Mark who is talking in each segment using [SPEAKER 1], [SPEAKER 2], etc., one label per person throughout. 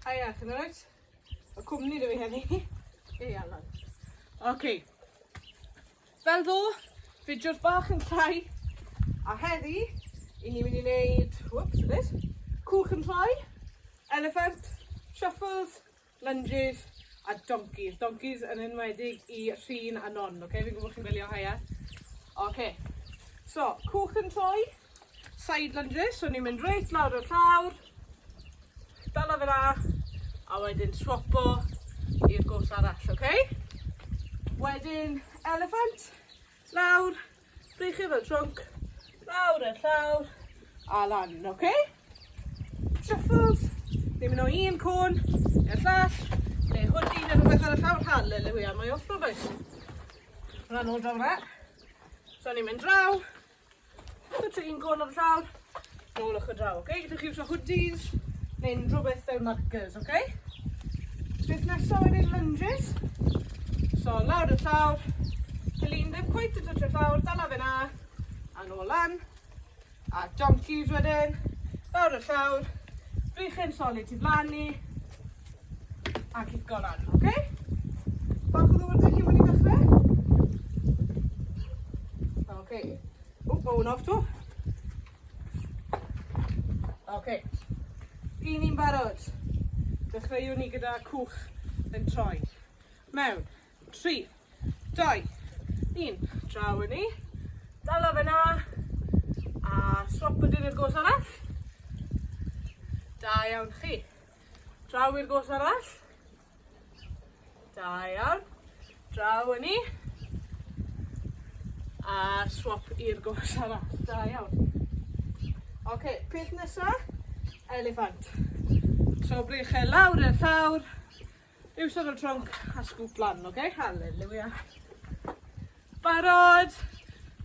[SPEAKER 1] Haia, chi'n alright? Mae cwmni 'da fi heddi. Ei, Alan. Oce. Fel ddo, fideos bach yn llai. A heddi, i ni mynd i wneud, whoops, it is, cwch yn troi, elephant, shuffles, lunges a donkeys. Donkeys yn enwedig i Rhun a Non, oce? Fi'n gwybod chi'n gwylio, haia. Oce. So, cwch yn troi, side lunges, so ni'n mynd reit lawr o'r llawr, dala fe la, a wedyn swapo i'r gos arall, oce? Wedyn, elephant, lawr, breichiau fel trwnc, lawr y llawr, a lan, oce? Shuffles, ni'n mynd o un côn i'r llall, neu hoodie neu rhywbeth ar y llawr, hallelujah, mae off boys. Hwnna nôl draw hwnna. So ni'n mynd draw, Put un gôn ar y llawr, nôl ochr draw, oce? Gallwch chi iwsio hoodies, neu unrhyw beth fel markers, oce? Beth nesaf wedyn, lunges. So, lawr y llawr, Celine ddim cweit yn twtio'r llawr, dala fe na, a nôl lan. A donkeys wedyn, lawr y llawr, breichiau'n solid tu flan ni, a cico lan, oce? Bach o ddŵr 'da cyn bo' ni'n dechre? Oce. O, ma' hwn off 'to. Oce. Gyn ni'n barod. Dechreuwn ni gyda cwch yn troi. Mewn. 3, 2, 1. Draw â ni. Dala fe 'na. A swap wedyn i'r go's arall. Da iawn chi. Draw i'r gos arall. Da iawn. Draw â ni. A swap i'r gos arall. Da iawn. Oce, peth nesa, eliffant. So breichau lawr i'r llawr, iwsio'r y trwnc a sgwp lan, oce? Hallelujah. Barod!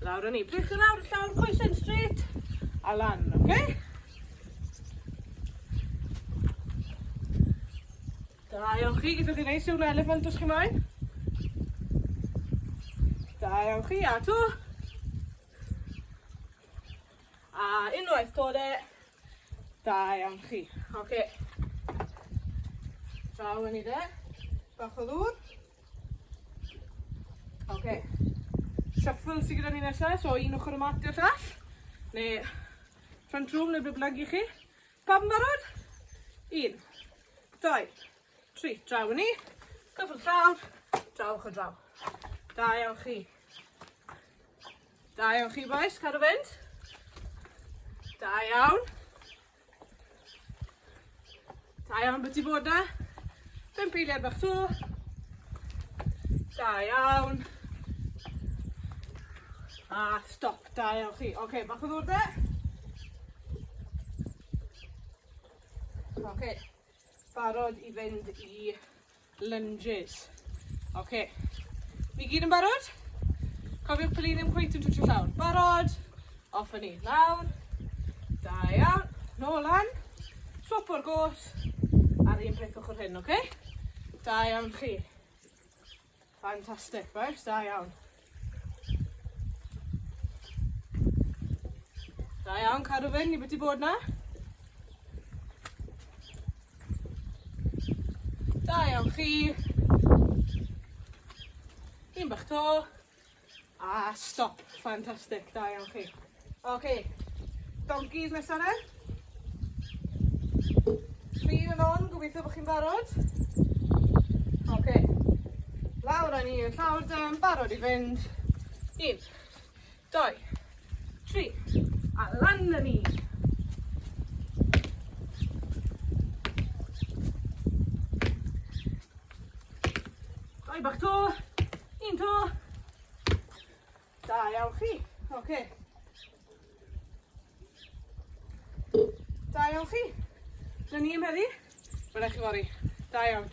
[SPEAKER 1] Lawr â ni. Breichau lawr, llawr, coesau'n straight. A lan, oce? Okay? Da iawn chi, gallwch chi wneud siwrne elephant os chi moyn. Da iawn chi, a to. A unwaith to de. Da iawn chi. Oce. Okay. Draw â ni de. Bach o ddŵr. Oce. Shuffle sy gyda ni nesa, so un ochr y mat i'r llall, neu front room neu be bynnag i chi. Pawb yn barod? Un, doi, tri, draw â ni. Cyffwrdd llawr, draw ochr draw. Da iawn chi. Da iawn chi bois, cadw fynd. Da iawn. Da iawn beth i bod na. Pump eiliad bach to. Da iawn. A stop, da iawn chi. Oce, okay, bach o ddŵr de. Oce, okay. barod i fynd i lunges. Oce. Ni gyd yn barod? Cofiwch peli ddim cweit yn twtio llawr. Barod? Off â ni. Lawr. Da iawn. Nôl lan. Swap o'r gos. A'r un peth ochr hyn, oce? Da iawn chi. Fantastic, boys. Da iawn. Da iawn, cadw fynd, ni beth i bod na. Da iawn chi. Un bach to. A stop. Fantastic. Da iawn chi. Ok. Donkeys nesa 'ne. Clean and on, gobeithio bod chi'n barod. Ok. Lawr â ni i'r llawr de, yn barod i fynd. Un, doi, tri, a lan â ni. Doi bach to, un to. Da iawn chi. Oce. Da iawn chi. 'Na ni am heddi. Welai chi fory. Da iawn.